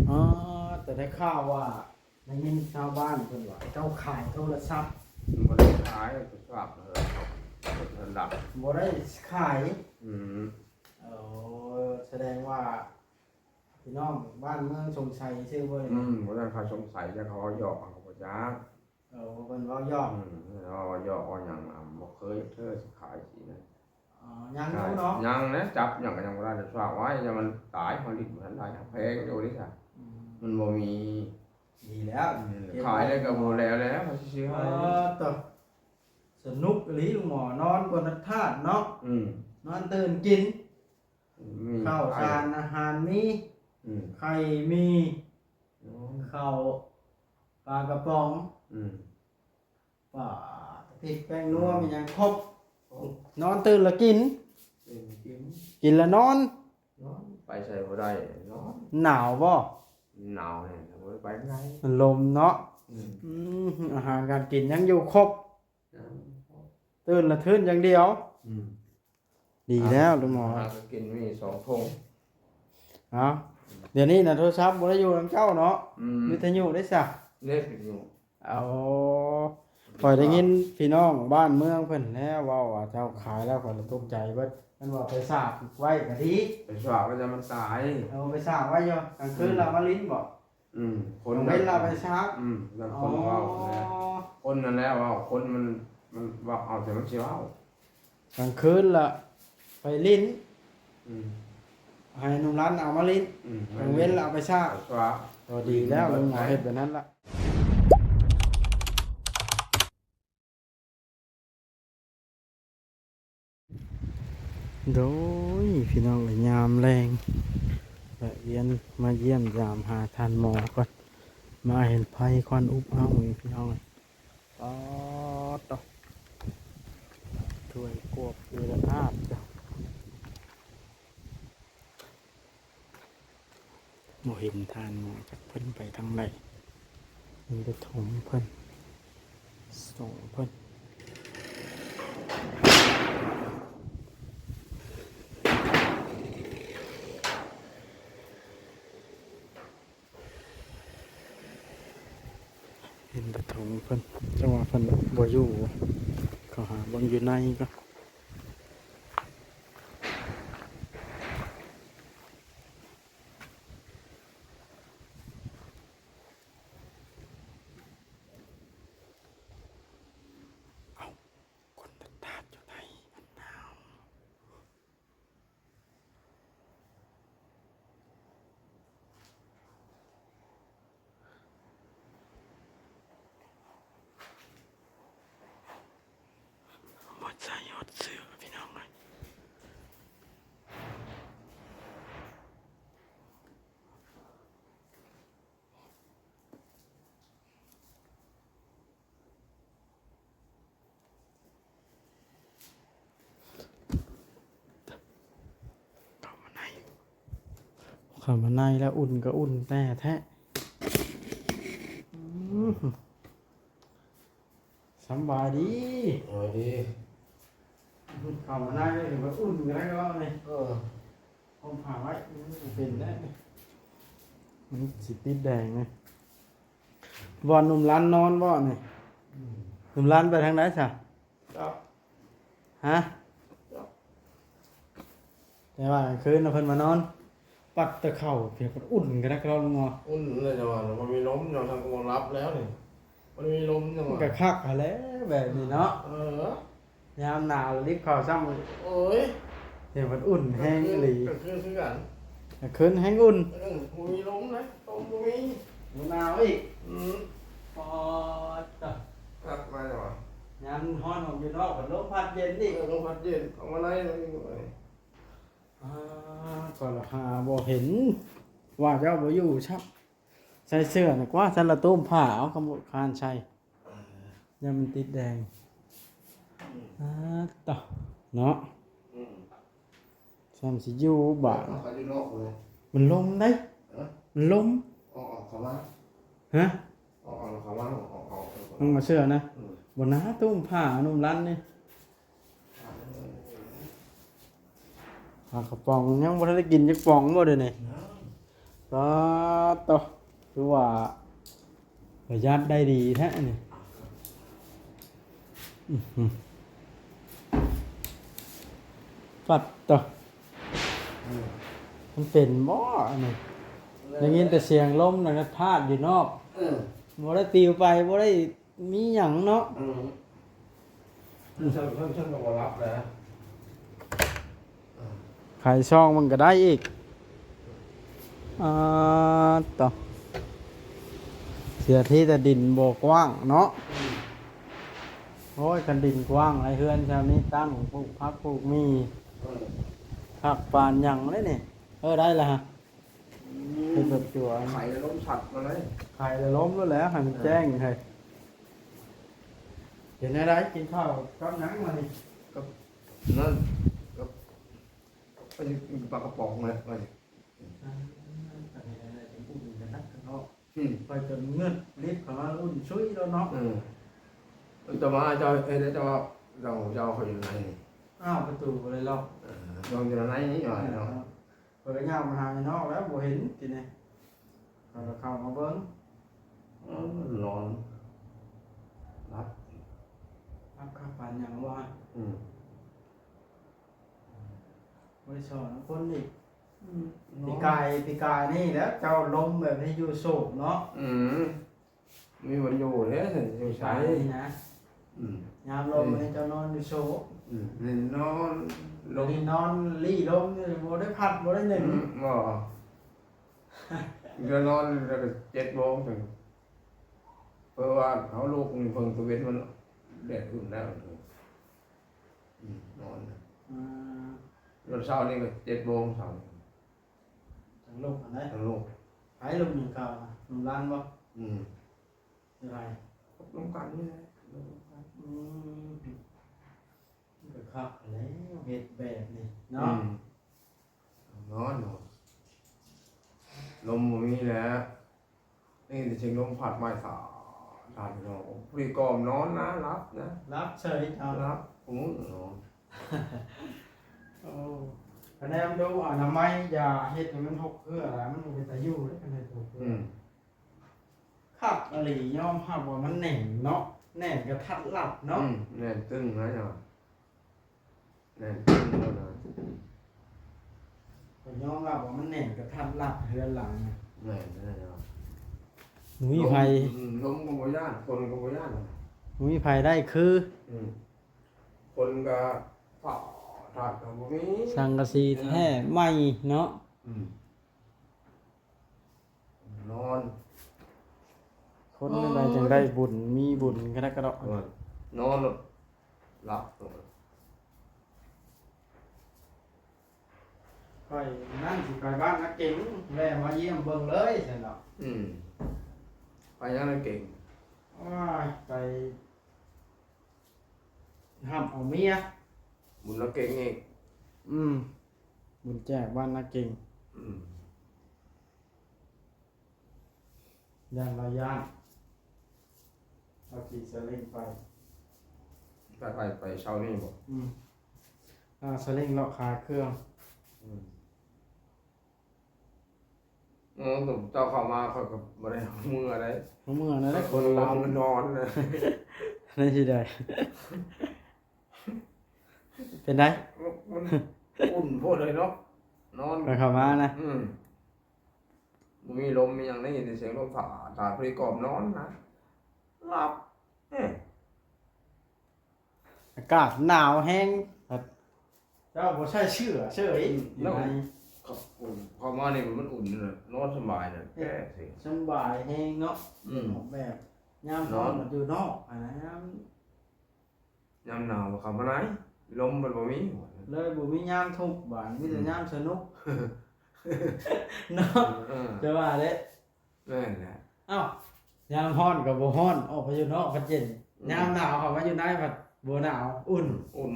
ອໍ ແຕ່ໄດ້ຂ່າວວ່າ ໄດ້ຍິນຊາວບ້ານເພິ່ນວ່າເຈົ້າຂາຍໂທລະສັບ. ບໍ່ໄດ້ຂາຍ ໂທລະສັບເພິ່ນເອົາເພິ່ນລັກ. ບໍ່ໄດ້ຂາຍ. ອືມ. ເອີ ສະແດງວ່າພີ່ນ້ອງບ້ານເມືອງສົງໄສຊື່ບໍ່? ອືມ ບໍ່ໄດ້ ເຂົາສົງໄສ ແຕ່ເຂົາເວົ້າຢອກ ເຮົາກໍບໍ່ຈັກ. ເອີ ເພິ່ນເວົ້າຢອກ. ອືມ ເວົ້າຢອກເວົ້າຫຍັງ ບໍ່ເຄີຍເທື່ອຊິຂາຍຊີ້ນະ. ອໍ ຍັງຢູ່ເນາະ. ຍັງນະ ຈັບຫຍັງກໍຍັງບໍ່ໄດ້ ແຕ່ຝາກໄວ້ ຢ່າມັນຕາຍ ເຮົາຫຼິ້ນບໍ່ທັນໄດ້ ແພງຢູ່ເດ້ຊະ. ອືມ ມັນບໍ່ມີ. ດີແລ້ວ ອືມ ເກັບໄວ້ ຂາຍແລ້ວກໍບໍ່ແລ້ວແລ້ວ ເຂົາຊິຊື້ໃຫ້. ອໍ ຕະ ສະໜຸກອີ່ຫຼີ ລຸງໝໍ ນອນກໍທາດເນາະ. ອືມ ນອນຕື່ນກິນ ມີເຂົ້າ ໄຂ່ ສານອາຫານມີ. ອືມ ໄຂ່ມີ. ໂອ້ ເຂົ້າ ປາກະປ໋ອງ. ອືມ ປາ ພຣິກແປ້ງນົວ ອືມ ມີຫຍັງຄົບ. ໂອ້ ນອນຕື່ນລະກິນ ຕື່ນກິນ ກິນລະນອນ ນອນ ໄປໃສບໍ່ໄດ້ ນອນ. ໜາວບໍ່? ໜາວແຮງ ບໍ່ໄດ້ໄປໃສ ມັນລົມເນາະ. ອືມ ອືມ ອາຫານການກິນຍັງຢູ່ຄົບ ຍັງຄົບ ຕື່ນລະທຶນຢ່າງດຽວ. ອືມ ດີແລ້ວ ອ່າ ລຸງໝໍ ຫາກໍກິນມີສອງຖົງ. ເອົາ ດຽວນີ້ນະໂທລະສັບບໍ່ໄດ້ຢູ່ນຳເຈົ້າເນາະ. ອືມ ວິທະຍຸເດ້ຊະ? ເດ້ ວິທະຍຸ. ເອົາ ຂ້ອຍໄດ້ຍິນພີ່ນ້ອງບ້ານເມືອງເພິ່ນແລ້ວເວົ້າວ່າເຈົ້າຂາຍແລ້ວ ຂ້ອຍລະຕົກໃຈເບິດ. ແມ່ນວ່າໄປສາກໄວ້ກໍດີ ໄປສາກໄວ້ ຢ່າມັນຕາຍ. ເອົາໄປສາກໄວ້ຢູ່ ກາງຄືນລະມາຫຼິ້ນບໍ? ອືມ ຄົນ ກາງເວັນລະໄປສາກ. ອືມ ຈັ່ງຄົນເວົ້າແຫຼະ. ອໍ ຄົນນັ້ນແຫຼະເວົ້າ ຄົນມັນ ມັນເວົ້າເອົາແຕ່ມັນຊິເວົ້າ. ກາງຄືນລະໄປຫຼິ້ນ. ອືມ ໃຫ້ໜຸ່ມຫຼານເອົາມາຫຼິ້ນ. ອືມ ກາງເວັນລະເອົາໄປສາກ. ເອົາ ດີແລ້ວ ລຸງໝໍເຮັດແບບນັ້ນລະ. ໂດຍ ພີ່ນ້ອງເອີຍ ຍາມແລງ ແວະວຽນມາຢ້ຽມຢາມຫາທ່ານໝໍກ່ອນ. ມາເຫັນໄຟຄວັນອຸບເອົານີ້ ພີ່ນ້ອງເອີຍ. ປາດໂທ້ ຖ້ວຍກວບເຫຼືອອາບຈ້ະ. ບໍ່ເຫັນທ່ານໝໍຈັກ ເພິ່ນໄປທາງໃດ. ມີແຕ່ຖົງເພິ່ນ ສົ່ງເພິ່ນ. ເຫັນແຕ່ຖົງເພິ່ນ ຈັ່ງວ່າເພິ່ນບໍ່ຢູ່. ເຂົ້າຫາເບິ່ງຢູ່ໃນກ່ອນ. ເອົ້າ ຄົນຕັດຕາດຢູ່ໃນ ມັນໜາວ. ໝົດໃສ່ຮອດເສື້ອ ພີ່ນ້ອງເອີຍ. ເຂົ້າມາໃນ ເຂົ້າມາໃນແລ້ວອຸ່ນກໍອຸ່ນແຕ່ແທ້. ອືມ ສຳບາຍດີ. ສຳບາຍດີ. ເຂົ້າມາໃນເລີຍ ອຸ່ນກໍໄດ້ເນາະນີ້. ເອີ ຫົ່ມຜ້າໄວ້ ມັນເປັນແລ້ວ ມັນຊິຕິດແດງນະ. ບ່ອນໜຸ່ມຫຼານນອນບໍ່ນີ້? ອືມ ໜຸ່ມຫຼານໄປທາງໃດຊະ? ຈັກ ຮະ? ຈັກ ແຕ່ວ່າກາງຄືນນະເພິ່ນມານອນ ປັດແຕ່ເຂົ້າ ເພິ່ນອຸ່ນກະນັກເນາະ ລຸງເນາະ. ອຸ່ນແລ້ວ ແຕ່ວ່າບໍ່ມີລົມ ເຈົ້າ ທາງກໍບໍ່ຫຼັບແລ້ວນີ້ ບໍ່ມີລົມ ຈັ່ງວ່າ ມັນກະຄັກຫັ້ນແຫຼະແບບນີ້ເນາະ. ເອີ ຍາມໜາວລິບເຂົ້າຊ້ຳ ໂອ້ຍ ເຫັນເພິ່ນອຸ່ນແຮງອີ່ຫຼີ. ກາງຄືນຄືກັນ ກາງຄືນແຮງອຸ່ນ. ເອີ ບໍ່ມີລົມນະ ລົມບໍ່ມີ ບໍ່ໜາວອີກ. ອືມ ປອດຕະ ຄັກຫຼາຍແລ້ວຫວາ. ຍາມຮ້ອນອອກຢູ່ນອກ ພັດລົມພັດເຢັນອີກ. ເອີ ລົມພັດເຢັນ ເຂົ້າມາໃນ. ອາ ກໍລະຫາບໍ່ເຫັນວ່າເຈົ້າບໍ່ຢູ່ຊ້ຳ. ໃສ່ເສື້ອນະກວ່າ ຊັ້ນລະໂຕ້ມຜ້າເອົາ ຄຳວ່າຄານໃສ່ ເອີ ຢ້ານມັນຕິດແດງ. ອືມ ອາ ຕະ ເນາະ. ອືມ ຊ້ຳຊິຢູ່ບາດ ເອົາໄປຢູ່ນອກເລີຍ. ມັນລົມເດ້. ຮະ? ມັນລົມ. ອອກ ອອກເຂົ້າມາ. ຮະ? ອອກ ອອກເຂົ້າມາ ອອກ ອອກ ອອກ. ມັນບໍ່ເຊື່ອນະ. ອືມ ບໍ່ໜາ ໂຕ້ມຜ້າໜຸ່ມລັນນີ້. ປາກະປ໋ອງຍັງບໍ່ທັນໄດ້ກິນຈັກປ໋ອງບໍ່ເດນີ້? ປາດ ໂຕ ຄືວ່າປະຢັດໄດ້ດີແທ້ນີ້. ອືຫື ປັດໂຕ ມັນເປັນບໍ່ອັນນີ້? ໄດ້ຍິນແຕ່ສຽງລົມ ແລ້ວກໍທາດຢູ່ນອກ. ເອີ ບໍ່ໄດ້ປິວໄປ ບໍ່ໄດ້ມີຫຍັງເນາະ. ເອີ ເຊິ່ງ ເຊິ່ງ ເຊິ່ງກໍບໍ່ລັບແລ້ວ. ໄຂຊ່ອງມັນກໍໄດ້ອີກ. ອ່າ ໂຕ ເສຍທີແຕ່ດິນບໍ່ກວ້າງເນາະ. ໂອ້ຍ ຄັນດິນກວ້າງຫຼາຍ ເຮືອນຊາວນີ້ຕັ້ງປູກຜັກປູກໝີ່ ເອີ ຄັກປານຫຍັງເລີຍນີ້. ເອີ ໄດ້ລະຮະ. ອືມ ເຮັດແບບຈົວ ໄຂແລ້ວລົມສັດມາເລີຍ ໄຂແລ້ວລົມໂລດແຫຼະ ໃຫ້ມັນແຈ້ງເຮີ້ຍ. ເອີ ເປັນແນວໃດ ກິນເຂົ້າກັບຫຍັງມື້ນີ້? ກັບນັ້ນ ກັບ ກັບປາກະປ໋ອງແຫຼະ. ອ່າ ອັນນີ້ແຫຼະ ອຸ່ນກັນນັກເນາະ. ອືມ ຂ້ອຍຈົນເງືອດລິບເຂົ້າມາ ອຸ່ນຊຸຍໂລດເນາະ. ເອີ ແຕ່ວ່າເຈົ້າເຮັດໃຫ້ເຈົ້າ ເຈົ້າ ເຈົ້າເຂົ້າຢູ່ໃນນີ້. ອ້າວ ປະຕູບໍ່ໄດ້ລັອກ. ເອີ ລອງຢູ່ໃນນີ້ວ່າເນາະ. ເອີ ຂ້ອຍກໍຍ່າງມາຫາຢູ່ນອກແລ້ວ ບໍ່ເຫັນຕິນີ້. ຂ້ອຍກໍເຂົ້າມາເບິ່ງ ເອີ ນອນຫຼັບ ຫຼັບຄັກປານຫຍັງວະ. ອືມ ບໍ່ໄດ້ສອນນຳຄົນອີກ. ອືມ ປີກາຍ ປີກາຍນີ້ແຫຼະ ເຈົ້າລົມແບບໃຫ້ຢູ່ໂສກເນາະ. ອືມ ມີບ່ອນຢູ່ເດ້ ຢູ່ໃສນີ້ນະ. ອືມ ຍາມລົມນີ້ເຈົ້ານອນຢູ່ໂສກ. ອືມ ນີ້ນອນລົມ ນີ້ນອນລີ້ລົມນີ້ ບໍ່ໄດ້ພັດ ບໍ່ໄດ້ໜຶ່ງ. ອືມ ບໍ່ ເຈົ້ານອນແລ້ວກໍເຈັດໂມງຈັ່ງ ເພາະວ່າເຮົາລຸກນີ້ເພິ່ງຕາເວັນ ມັນແດດຂຶ້ນແລ້ວ. ອືມ ນອນ ອືມ ຕອນເຊົ້ານີ້ກໍເຈັດໂມງເຊົ້ານີ້. ທາງລູກຫັ້ນໃດ໋ ທາງລູກ ໃຜລູກໜຶ່ງເກົ່ານະ ໜຸ່ມຫຼານບໍ່? ອືມ ຢູ່ໃສ? ກັບນຳກັນນີ້ແຫຼະ. ອືມ ມັນກໍຄັກແລ້ວ ເຮັດແບບນີ້ເນາະ. ອືມ ນອນເນາະ ລົມບໍ່ມີແລ້ວ. ໄດ້ຍິນແຕ່ສຽງລົມພັດໄມ້ສາດ ທ່ານພີ່ນ້ອງ. ຜູ້ທີ່ກອມນອນນະ ຫຼັບນະ ຫຼັບເສີຍເຈົ້າ ຫຼັບ ໂອ້ຍ ນອນ. ໂອ້ ຄະແນນດູອະນາໄມ ຢ່າເຮັດໃຫ້ມັນຫົກເຫື່ອຫຼາຍ ມັນບໍ່ເປັນຕາຢູ່ເດ້ ຄັນເຮັດຫົກເຫື່ອ. ອືມ ຄັກອີ່ຫຼີ ຍອມຮັບວ່າມັນແໜ້ນເນາະ ແໜ້ນກະທັດລັບເນາະ. ອືມ ແໜ້ນຕຶ້ງນະເຈົ້າ. ແໜ້ນຕຶ້ງໂລດນະ ກໍຍອມຮັບວ່າມັນແໜ້ນກະທັດລັບເຮືອນຫຼັງນະ. ແໜ້ນແທ້ເນາະ ບໍ່ມີໃຜ ລົມ ອືມ ລົມກໍບໍ່ຢ້ານ ຝົນກໍບໍ່ຢ້ານ ບໍ່ມີໃຜໄດ້ຄື. ອືມ ຄົນກໍຟ້າວທາດກໍບໍ່ມີ ສັງກະສີແທ້ໃໝ່ເນາະ. ອືມ ນອນ ຄົນແນວໃດຈັ່ງໄດ້ບຸນ ມີບຸນກະດະກະເດາະ. ນອນ ນອນແລ້ວຫຼັບ. ຂ້ອຍນັ້ນຊິໄປບ້ານນາເກັງ ແວ່ມາຢ້ຽມເບິ່ງເລີຍຊັ້ນເນາະ. ອືມ ໄປຫຍັງນາເກັງ? ໂອ້ຍ ໄປ ຮັບເອົາເມຍ ບຸນນາເກັງອີກ. ອືມ ບຸນແຈກບ້ານນາເກັງ. ອືມ ຢ້ານລາວຢ້ານ ເອົາຂີ່ສາເລັງໄປ. ໄປ ໄປ ໄປເຊົ້ານີ້ບໍ? ອືມ ອ່າ ສາເລັງເລາະຂາຍເຄື່ອງ. ອືມ ເອີ ເຈົ້າເຂົ້າມາ ຂ້ອຍກໍບໍ່ໄດ້ເອົາເມືອໃດ. ເອົາເມືອນັ້ນແຫຼະ ຄົນລາວມັນນອນນະ ໄດ້ຊິໄດ້. ເປັນໃດ? ມັນອຸ່ນໂພດເລີຍເນາະ ນອນ ຂ້ອຍເຂົ້າມານະ. ອືມ ບໍ່ມີລົມມີຫຍັງ ໄດ້ຍິນແຕ່ສຽງລົມ ຖ້າ ຖ້າຜູ້ທີ່ກອມນອນນະ ຫຼັບ. ເອີ ອາກາດໜາວແຮງ ເຈົ້າບໍ່ໃສ່ເສື້ອເສີຍ. ອືມ ຢູ່ໃນ ເຂົ້າມານີ້ມັນອຸ່ນນະ ນອນສະບາຍນະ ແກ້ຊິ ສະບາຍແຮງເນາະ. ອືມ ອອກແບບ ຍາມນອນ ນອນຢູ່ນອກຫັ້ນນະ ຍາມ ຍາມໜາວເຂົ້າມາໃນ ລົມມັນບໍ່ມີ ເລີຍບໍ່ມີຍາມທຸກບາດ ມີແຕ່ຍາມສະໜຸກເນາະ. ເອີ ຈະວ່າເດ້. ແມ່ນແຫຼະ. ເອົ້າ ຍາມຮ້ອນກໍບໍ່ຮ້ອນ ອອກໄປຢູ່ນອກພັດເຢັນ. ອືມ ຍາມໜາວເຂົ້າມາຢູ່ໃນພັດບໍ່ໜາວ ອຸ່ນ ອຸ່ນ.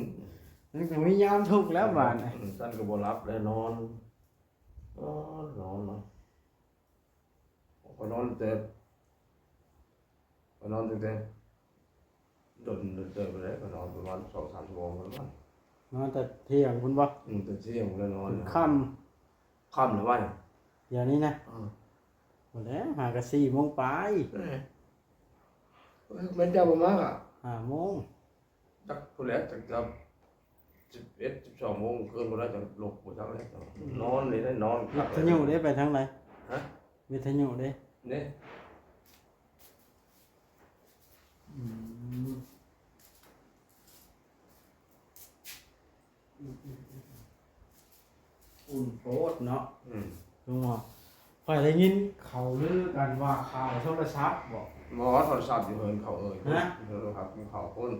ມັນກໍມີຍາມທຸກແລ້ວບາດນີ້. ອືມ ຊັ້ນກໍບໍ່ຫຼັບແລ້ວ ນອນ ນອນ ນອນເນາະ. ຂ້ອຍນອນແຕ່ ຂ້ອຍນອນຕັ້ງແຕ່ດົນເຕີບແລ້ວ ຂ້ອຍນອນປະມານສອງສາມຊົ່ວໂມງພຸ້ນລະ. ນອນແຕ່ທ່ຽງພຸ້ນບໍ? ອືມ ແຕ່ທ່ຽງພຸ້ນລະນອນ. ຄ່ຳ ຄ່ຳແລ້ວວະ ດຽວນີ້ນະ. ເອີ ພຸ້ນແຫຼະ ຫາກະສີ່ໂມງປາຍ. ເອີ ແມ່ນເຈົ້າບໍ່ມາກະ ຫ້າໂມງ ຈັກພຸ້ນແຫຼະ ຈັກ ສິບເອັດ ສິບສອງໂມງຄືນພຸ້ນແຫຼະ ຈັກລຸກບໍ່ຈັກແລ້ວ. ອືມ ນອນນີ້ນະ ນອນ. ວິທະຍຸເດ້ ໄປທາງໃດ? ຮະ? ວິທະຍຸເດ້? ເດ້. ອືມ ອືມໆໆໆ ອຸ່ນໂພດເນາະ. ອືມ ລຸງເນາະ ຂ້ອຍໄດ້ຍິນເຂົາລືກັນວ່າຂາຍໂທລະສັບບໍ? ບໍ່ ໂທລະສັບຢູ່ເຮືອນເຂົາເອີຍ. ຮະ? ໂທລະສັບຂອງເຂົາພຸ້ນ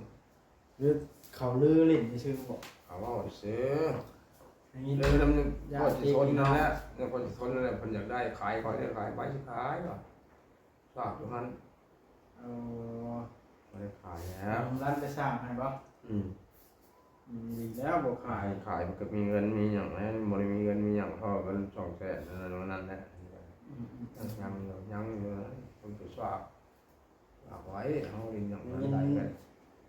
ຫຼືເຂົາລືຫຼິ້ນຊື່ໆບໍ? ເຂົາເວົ້າຊື່ ໄດ້ຍິນ ລືນຳ ຍາດ ປະຊາຊົນນັ້ນແຫຼະ ປະຊາຊົນນັ້ນແຫຼະ ເພິ່ນຢາກໄດ້ ຂາຍ ຂ້ອຍໄດ້ຂາຍ ໄປຊິຂາຍວ່າ ຝາກຢູ່ຫັ້ນ. ເອີ ບໍ່ໄດ້ຂາຍແລ້ວ. ເງິນລ້ານໄປສ້າງໃຫ້ບໍ່? ອືມ ອືມ ດີແລ້ວບໍ່ຂາຍ. ຂາຍ ຂາຍມັນກໍມີເງິນມີຫຍັງແລ້ວ ບໍ່ໄດ້ມີເງິນມີຫຍັງພໍເງິນສອງແສນນັ້ນແຫຼະ. ອືມໆ ຍັງຢູ່ ຍັງຢູ່ ເພິ່ນກໍຝາກ ຝາກໄວ້ ເຮົາຫຼິ້ນຫຍັງ ໄດ້ເງິນ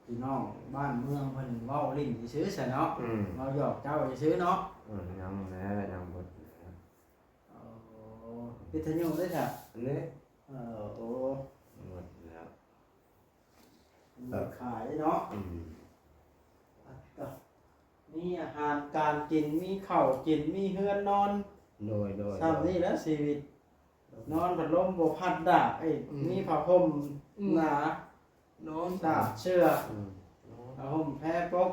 ພີ່ນ້ອງບ້ານເມືອງເພິ່ນເວົ້າຫຼິ້ນຊື່ໆຊະເນາະ. ອືມ ເວົ້າຫຍອກເຈົ້າຊື່ໆເນາະ. ອືມ ຍັງແຫຼະ ຍັງເບິດແຫຼະ. ໂອ້ ວິທະຍຸເດ້ຊະ? ອັນນີ້ ເອີ ໂອ້ ໝົດແລ້ວ ມີຂາຍເນາະ. ອືມ ມີອາຫານການກິນ ມີເຂົ້າກິນ ມີເຮືອນນອນ. ໂດຍໆໆ ສ່ຳນີ້ແຫຼະຊີວິດ ນອນພັດລົມບໍ່ພັດດາກ ເອີຍ ອືມ ມີຜ້າຫົ່ມ ອືມ ໜາ ນອນ ສາດເສື່ອ ອືມ ນອນ ຜ້າຫົ່ມແພປົກ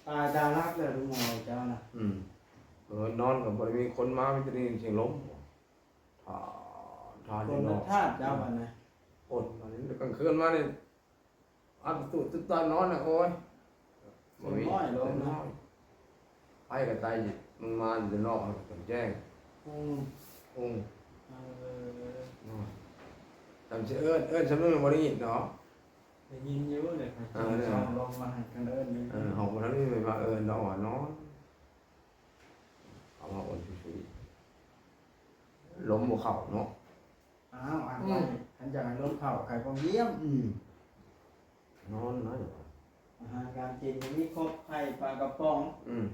ຕາຍຕາລັກແລ້ວ ລຸງໝໍເຈົ້ານະ. ອືມ ເອີ ນອນກໍບໍ່ໄດ້ມີຄົນມາ ມີແຕ່ໄດ້ຍິນສຽງລົມ ຖ້າ ຖ້າຢູ່ນອກ ຄົນທາດເຈົ້າ ອືມ ອັນນະ ຄົນມານີ້ ກາງຄືນມານີ້ ອັດຕູດຕຶດຕານອນນະ ໂອ້ຍ ບໍ່ມີ ສ່ວນນ້ອຍລົງນະ ສ່ວນນ້ອຍ ໄປກໍໄຕ ມັນມາຢູ່ນອກ ມັນແຈ້ງ ອືມ ອືມ ເອີ ນອນ ຈຳຊິເອີ້ນ ເອີ້ນຊ່ຳນັ້ນບໍ່ໄດ້ຍິນເນາະ. ໄດ້ຍິນຢູ່ເດ້ ເອີ ເອີ ເຮົາບໍ່ທັນໄດ້ມາເອີ້ນດອກວ່ານອນ ເຂົາມາໂອນຊື່ໆ ລົມບໍ່ເຂົ້າເນາະ. ອ້າວ ອັນ ອືມ ຄັນຢາກໃຫ້ລົມເຂົ້າ ໄຂ້ປ່ອງຢ້ຽມ ອືມ ນອນນະ. ອາຫານການກິນກໍມີຄົບ ໄຂ່ ປາກະປ໋ອງ ອືມ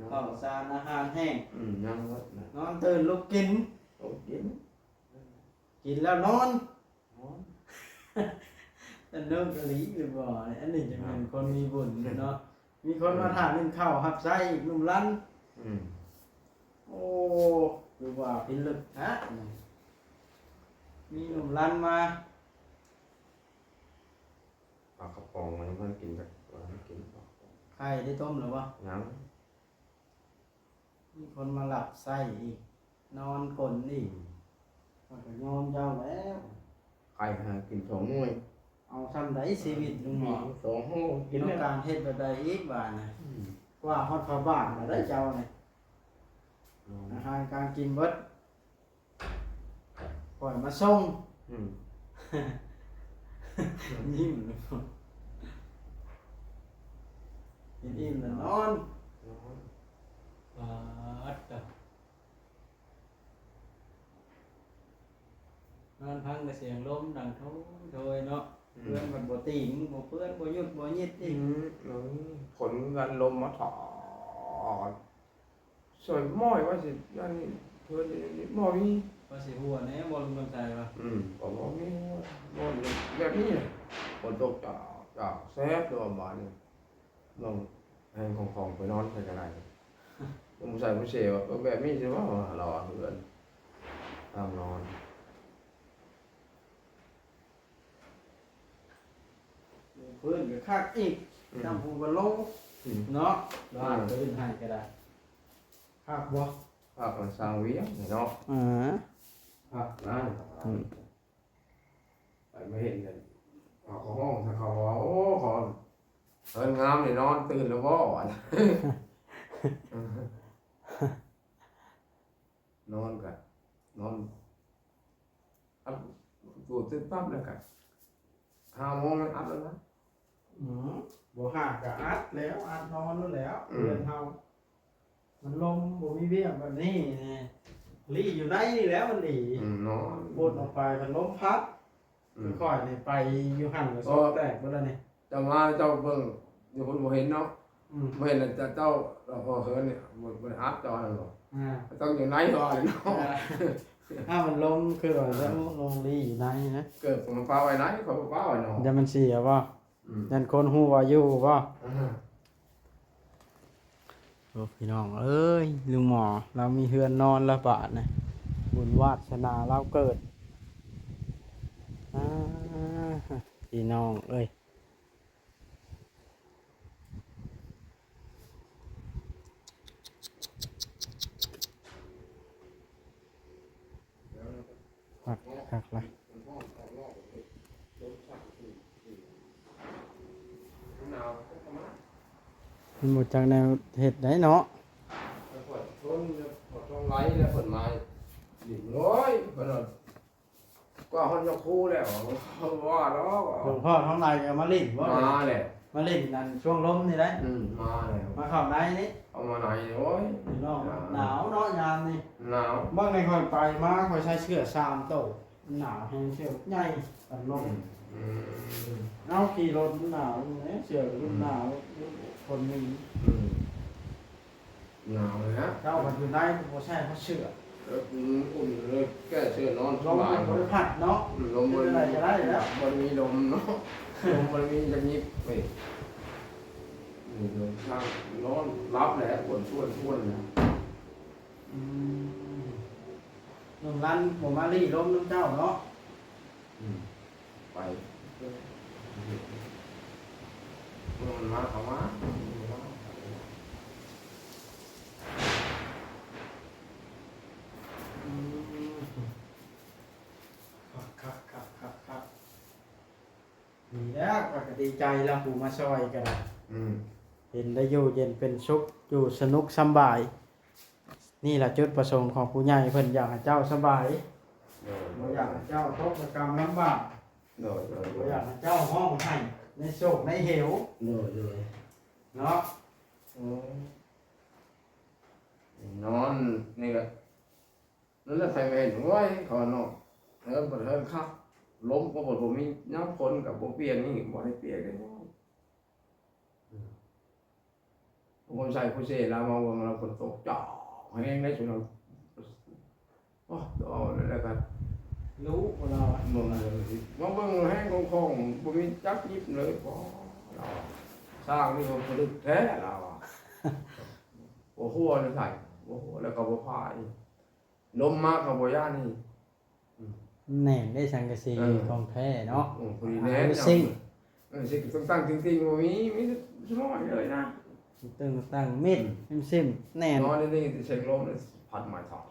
ເຂົ້າສານ ອາຫານແຫ້ງ ອືມ ຍັງໝົດນະ ນອນຕື່ນລຸກກິນ ລຸກກິນ ກິນແລ້ວນອນ ນອນ ສະໜຸກອີ່ຫຼີຫຼືບໍ່? ອັນນີ້ຈະແມ່ນຄົນມີບຸນເນາະ ມີຄົນມາ ເອີ ຖ້າໜຶ້ງເຂົ້າຮັບໃຊ້ອີກ ໜຸ່ມລັນ ອືມ ໂອ້ ຄືວ່າພິລຶກແທ້ ມີໜຸ່ມລັນມາ ປາກະປ໋ອງມັນຍັງບໍ່ໄດ້ກິນຈັກ ບໍ່ໄດ້ກິນ ໄຂ່ໄດ້ຕົ້ມແລ້ວບໍ່? ຍັງ. ມີຄົນມາຮັບໃຊ້ອີກ ນອນກົນອີກ ອືມ ຂ້ອຍກໍຍອມເຈົ້າແລ້ວ ໄກ່ຫາກິນສອງໜ່ວຍ ເອົາຊ່ຳໃດຊີວິດລຸງໝໍ ສອງໂຮກິນ ຕ້ອງການເຮັດແບບໃດອີກບາດນີ້? ອືມ ກວ່າຮອດພະບາດແລ້ວໄດ໋ເຈົ້ານີ້ ອືມ ອາຫານການກິນເບິດ ຂ້ອຍມາສົ່ງ ອືມ ຍິ້ມ ກິນອີ່ມແລ້ວນອນ ນອນ ປາດຕະ ນອນຟັງແຕ່ສຽງລົມດັງໂທຍໂທຍເນາະ ອືມ ເຮືອນມັນບໍ່ຕີງ ບໍ່ເປື້ອນ ບໍ່ຫຍຸດບໍ່ຫຍິດອີກ ອືມ ເອີ ຝົນກັນລົມມາຖອດ ຊ່ອຍໝ້ອຍວ່າຊິ ອັນນີ້ ເພິ່ນໝ້ອຍມີ ວ່າຊິຮົ່ວແດ່ບໍ່ ລຸງຄຳໄຊວ່າ ອືມ ກໍບໍ່ມີ ບໍ່ແບບນີ້ ຝົນຕົກຈາກ ຈາກແຊບຕົວບາດນີ້ ນ້ອງແຮງຂອງໆ ໄປນອນໃສກໍໄດ້ ບໍ່ໃສ່ບໍ່ເສວ່າ ກໍແບບນີ້ຊິວ່າ ລາວວ່າເຮືອນຕາມນອນ. ພື້ນກໍຄັກອີກ ອືມ ນ້ຳພຸງກໍລົງ ອືມ ເນາະ ອືມ ວ່າພື້ນໃຫ້ກໍໄດ້ ຄັກບໍ່? ຄັກ ມັນສ້າງວຽງເນາະ ເອີ ຄັກນະ ອືມ ໄປມາເຫັນກັນ ເຂົາກໍຮ້ອງ ເຂົາວ່າ ໂອ້ ເຮືອນງາມນີ້ ນອນຕື່ນແລ້ວບໍ່? ນອນກະນອນ ອັດຕູດຕຶບປັບແລ້ວກະ ຫ້າໂມງແມ່ນອັດແລ້ວນະ ອືມ ບໍ່ຫ້າກະອັດແລ້ວ ອັດນອນໂລດແລ້ວ ອືມ ເຮືອນເຮົາ ມັນລົມບໍ່ມີວຽກແບບນີ້ ລີ້ຢູ່ໃນນີ້ແຫຼະມັນດີ ອືມ ນອນ ປົດອອກໄປພັດລົມພັດ ອືມ ຄືຂ້ອຍນີ້ໄປຢູ່ຫັ້ນກໍ ໂອ້ ສອບແຕກເບິດແລ້ວນີ້ ເຈົ້າມາເຈົ້າເບິ່ງຢູ່ພຸ້ນບໍ່ເຫັນເນາະ ອືມ ບໍ່ເຫັນແລ້ວເຈົ້າ ເຈົ້າ ເຈົ້າ ເອີ ເຮີນີ້ ບໍ່ ບໍ່ໄດ້ອັດເຈົ້າຫັ້ນບໍ່ ອ່າ ຕ້ອງຢູ່ໃນວ່າເນາະ ອ່າ ອ້າວ ມັນລົງຄືວ່າ ເອີ ລົງລີ້ຢູ່ໃນນະ ເກີບກໍມາປະໄວ້ໃນ ຂ້ອຍບໍ່ປະໄວ້ນອກ ຢ້ານມັນເສຍບໍ່? ອືມ ຢ້ານຄົນຮູ້ວ່າຢູ່ບໍ່? ອ່າ ໂອ້ ພີ່ນ້ອງເອີຍ ລຸງໝໍລາວມີເຮືອນນອນແລ້ວບາດນີ້ ບຸນວາດສະໜາລາວເກີດ ອ່າ ພີ່ນ້ອງເອີຍ. ຄັກ ຄັກລະ ມັນບໍ່ຈັກແນວເຮັດໄດ໋ເນາະ ເພິ່ນທົນ ເພິ່ນທົນໄຫຼແລ້ວ ເພິ່ນມາຫຼິ້ນ ໂອ້ຍ ເພິ່ນວ່າ ກວ່າຮອດຍາຄູແລ້ວ ວ່າດອກ ຫຼວງພໍ່ທອງໃຫຼກໍມາຫຼິ້ນບໍ່? ມາແຫຼະ ມາຫຼິ້ນນັ້ນຊ່ວງລົມນີ້ໄດ໋ ອືມ ມາແລ້ວ ມາເຂົ້າໃນນີ້ ເຂົ້າມາໃນ ໂອ້ຍ ພີ່ນ້ອງ ໜາວເນາະຍາມນີ້ ໜາວ ເບິ່ງໃນຂ້ອຍໄປມາ ຂ້ອຍໃສ່ເສື້ອສາມໂຕ ໜາວແຮງ ເສື້ອໃຫຍ່ປັນລົມ ອືມ ອືມ ເອົາ ຂີ່ລົດມັນໜາວເດ້ ເສື້ອກໍໜາວ ອືມ ຄົນໜຶ່ງ ອືມ ໜາວແລ້ວ ເຈົ້າມັນຢູ່ໃນບໍ່ໃສ່ເສື້ອ ເອີ ອືມ ອຸ່ນເລີຍ ແກ້ເສື້ອນອນສະບາຍ ລົມມັນບໍ່ໄດ້ພັດເນາະ ອືມ ລົມມັນ ເປັນໄດ້ກໍໄດ້ແລ້ວ ບໍ່ໄດ້ມີລົມເນາະ ລົມບໍ່ໄດ້ມີຈັກຍິບເວີຍ ນີ້ລົມທາງນອນຫຼັບແຫຼະ ກວນຊວນຊວນນະ ອືມ ໜຸ່ມລັນບໍ່ມາລີ້ລົມນຳເຈົ້າເນາະ ອືມ ໄປ ເມື່ອມັນມາກໍມາ ອືມ ຄັກໆໆ ດີແລ້ວ ຂ້ອຍກໍດີໃຈແລ້ວ ຜູ້ມາຊ່ອຍກໍໄດ້ ອືມ ເຫັນໄດ້ຢູ່ເຢັນເປັນສຸກ ຢູ່ສະໜຸກສຳບາຍ. ນີ້ລະຈຸດປະສົງຂອງຜູ້ໃຫຍ່ ເພິ່ນຢາກໃຫ້ເຈົ້າສະບາຍ ໂດຍ ບໍ່ຢາກໃຫ້ເຈົ້າຕົກລະກຳລຳບາກ ໂດຍ ໂດຍ ໂດຍ ບໍ່ຢາກໃຫ້ເຈົ້າຮ້ອງໄຫ້ໃນໂສກໃນເຫວ ໂດຍ ໂດຍ ເນາະ ໂອ້ຍ ນອນນີ້ກະ ນັ້ນແຫຼະ ໃຜແມ່ນ ໂອ້ຍ ເຂົາເນາະ ເຮືອນບໍ່ເທີນຄັກ ລົມກໍບໍ່ ບໍ່ມີ ຍາມຝົນກໍບໍ່ປ່ຽນ ນີ້ບໍ່ໄດ້ປ່ຽນເດ້. ອືມ ຄົນໃສ່ຜູ້ເສລາວມາເບິ່ງແລ້ວ ຝົນຕົກຈອກແຮງເດ້ ຊຸມນັ້ນ ໂອ້ ເວົ້າແລ້ວກໍຮູ້ລາວ ເບິ່ງເລີຍ ມາເບິ່ງແຮງຂອງຂອງ ບໍ່ມີຈັກຢິບເລີຍ ບໍ່ ລາວ ຊ່າງນີ້ກໍປະດຶກແທ້ ລາວ ບໍ່ຮູ້ວ່າໃສ່ ບໍ່ຮູ້ ແລ້ວກໍບໍ່ພາອີກ ລົມມາກໍບໍ່ຢ້ານອີກ ອືມ ແໜ້ນເດ້ ສັງກະສີ ເອີ ຂອງແທ້ເນາະ ອືມ ພໍດີແໜ້ນ ເອີ ຊິງ ເອີ ຊິງຕັ້ງໆ ຕິງໆ ບໍ່ມີ ມີແຕ່ສະໝອຍເລີຍນະ ຕຶງຕັ້ງມິດ ອືມ ຊິມໆ ແໜ້ນ ນອນນີ້ ເສັງລົມພັດມາ ທາດ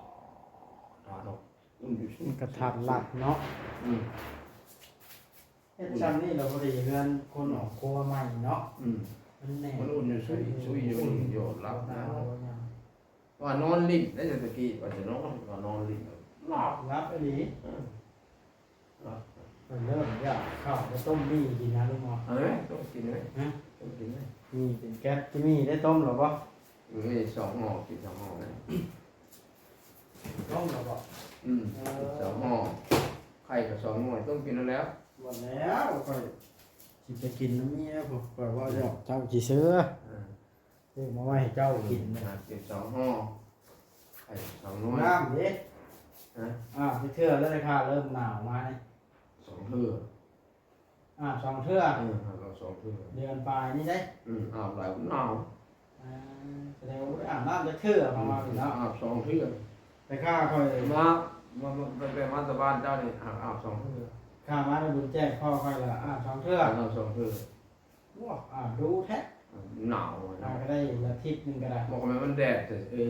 ທາດເນາະ ອຸ່ນຢູ່ ມັນກະທາດລັດເນາະ ອືມ ເຮັດຊ່ຳນີ້ລະພໍດີເຮືອນຄົນອອກຄົວໃໝ່ເນາະ ອືມ ມັນແໜ້ນ ມັນອຸ່ນຢູ່ ຊຸຍ ຊຸຍຢູ່ ຢູ່ຫຼັບນະ ວ່ານອນຫຼິ້ນໄດ້ແຕ່ຕະກີ້ ວ່າຈະນອນ ວ່ານອນຫຼິ້ນ ຫຼັບ ຫຼັບອີ່ຫຼີ ເອີ ຫຼັບ ເລີ່ມຢາກເຂົ້າໄປຕົ້ມໝີ່ກິນນະ ລຸງເນາະ ເອີ ຕົ້ມກິນເລີຍ ຮະ ຕົ້ມກິນເລີຍ ໝີ່ເປັນແກັດ ກິນໝີ່ໄດ້ຕົ້ມແລ້ວບໍ່? ມີສອງຫໍ່ ກິນສອງຫໍ່ ຕົ້ມແລ້ວບໍ່? ອືມ ເອີ ສອງຫໍ່ ໄຂ່ກໍສອງໜ່ວຍ ຕົ້ມກິນນັ້ນແຫຼະ ໝົດແລ້ວ ຂ້ອຍຊິໄປກິນນຳເມຍພຸ້ນ ຂ້ອຍເວົ້າຫຍອກເຈົ້າຊື່ໆ ເອີ ຊື້ມາໄວ້ໃຫ້ເຈົ້າກິນ ອືມ ກິນສອງຫໍ່ ໄຂ່ສອງໜ່ວຍ ນ້ຳເດ້ ຮະ ອາບຈັກເທື່ອແລ້ວ ຄ່າເລີ່ມໜາວມານີ້ ສອງເທື່ອ ອາບສອງເທື່ອ ເອີ ອາບສອງເທື່ອ ເດືອນປາຍນີ້ເດ້ ອືມ ອາບຫຼາຍໜາວ ອ່າ ສະແດງວ່າບໍ່ໄດ້ອາບນ້ຳຈັກເທື່ອ ປະມານນີ້ເນາະ ອາບສອງເທື່ອ ແຕ່ຂ້າຂ້ອຍມາ ມາ ມາ ຕັ້ງແຕ່ມາແຕ່ບ້ານເຈົ້ານີ້ ອາບ ອາບສອງເທື່ອ ຂ້າມາແລ້ວບຸນແຈ້ງພໍ່ຂ້ອຍລະ ອາບສອງເທື່ອ ອາບສອງເທື່ອ ໂອ້ ອາບດຸແທ້ ໜາວ ອາບກໍໄດ້ອາທິດໜຶ່ງກໍໄດ້ ບໍ່ ກໍແມ່ນມັນແດດ ເອີ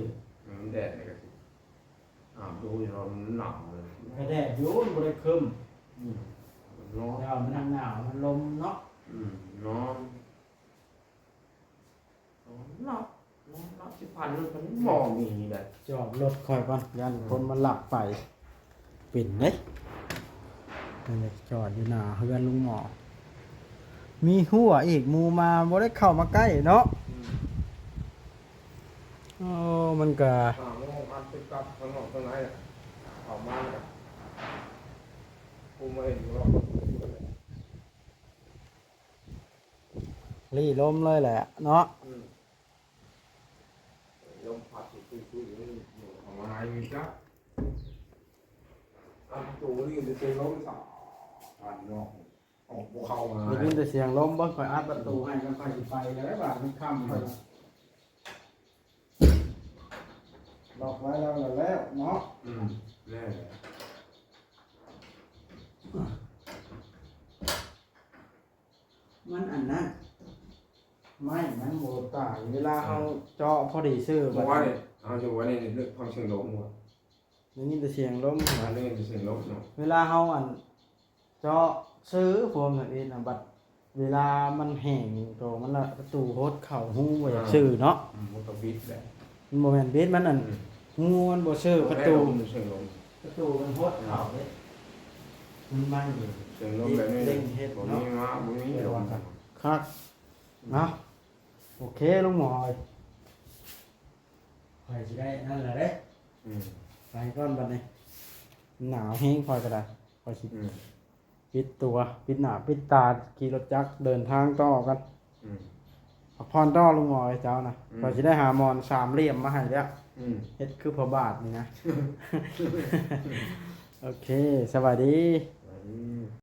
ມັນແດດນີ້ກໍຊິ ອາບດູຢູ່ ມັນໜາວເລີຍ ກະແດດຢູ່ ມັນບໍ່ໄດ້ຄຶ້ມ ອືມ ເນາະ ແຕ່ວ່າມັນໜາວ ມັນລົມເນາະ ອືມ ນອນ ນອນຫຼັບ ນອນຫຼັບ ຊິຝັນມັນກໍບໍ່ມີໄດ໋ ຈອດລົດຂ້ອຍກ່ອນ ຢ້ານຄົນມາລັກໄປ ເປັນເດ້ ນັ້ນແຫຼະ ຈອດຢູ່ໜ້າເຮືອນລຸງໝໍ ມີຮົ້ວອີກ ໝູ່ໝາບໍ່ໄດ້ເຂົ້າມາໃກ້ເນາະ ອືມ ໂອ້ ມັນກະ ອ່າ ມັນອັດຕິດກັບຂ້າງນອກຂ້າງໃນ ເຂົ້າມາແລ້ວກະ ຜູ້ມາເຫັນກໍ ລີ້ລົມເລີຍແຫຼະເນາະ ອືມ ລົມພັດ ເຂົ້າມາໃນນີ້ຈ້ະ. ໂຕນີ້ໄດ້ເຕັມລົມຊະ ອັນນອກອອກບໍ່ເຂົ້າມາ ໄດ້ຍິນແຕ່ສຽງລົມ. ເບິ່ງ ຂ້ອຍອັດປະຕູໃຫ້ ມັນຄ່ອຍຊິໄປແລ້ວ ບາດມັນຄ່ຳ ຂ້ອຍລັອກໄວ້ແລ້ວ ແລ້ວເນາະ. ອືມ ແລ້ວ ມັນອັນນັ້ນ ໄມ້ມັນບໍ່ຕາຍ ເວລາເຮົາເຈາະພໍດີຊື່. ເມື່ອວານນີ້ເຮົາຢູ່ວ່ານີ້ ຟັງສຽງລົມບໍ່? ໄດ້ຍິນແຕ່ສຽງລົມ ໄດ້ຍິນແຕ່ສຽງລົມເນາະ. ເວລາເຮົາອັນເຈາະຊື່ພວມທຳອິດນະ ບັດເວລາມັນແຫ້ງໂຕມັນລະ ປະຕູຫົດເຂົ້າຮູບໍ່ຢາກຊື່ເນາະ. ອືມ ມັນກໍບິດແຫຼະ ມັນບໍ່ແມ່ນບິດ ມັນອັນ ອືມ ຮູມັນບໍ່ຊື່ ປະຕູ ປະຕູມັນຫົດເຂົ້າເດ້. ມັນ ມັນສຽງລົມແບບນີ້ ເລັ່ງເຮັດເນາະ ບໍ່ມີມາ ບໍ່ມີລົມຄັກເນາະ. ໂອເຄ ລຸງໝໍເອີຍ ຂ້ອຍຊິໄດ້ນັ້ນລະເດ້. ອືມ ໄປກ່ອນບັດນີ້ ໜາວແຮງ ຂ້ອຍກໍໄດ້ ຂ້ອຍຊິ ອືມ ປິດຕົວ ປິດໜ້າປິດຕາ ຂີ່ລົດຈັກເດີນທາງຕໍ່ກັນ. ອືມ ພັກຜ່ອນຕໍ່ ລຸງໝໍເອີຍ ເຈົ້ານະ. ອືມ ຂ້ອຍຊິໄດ້ຫາໝອນສາມຫຼ່ຽມມາໃຫ້ແລ້ວ. ອືມ ເຮັດຄືພະບາດນີ້ນະ. ໂອເຄ ສະບາຍດີ ສະບາຍດີ.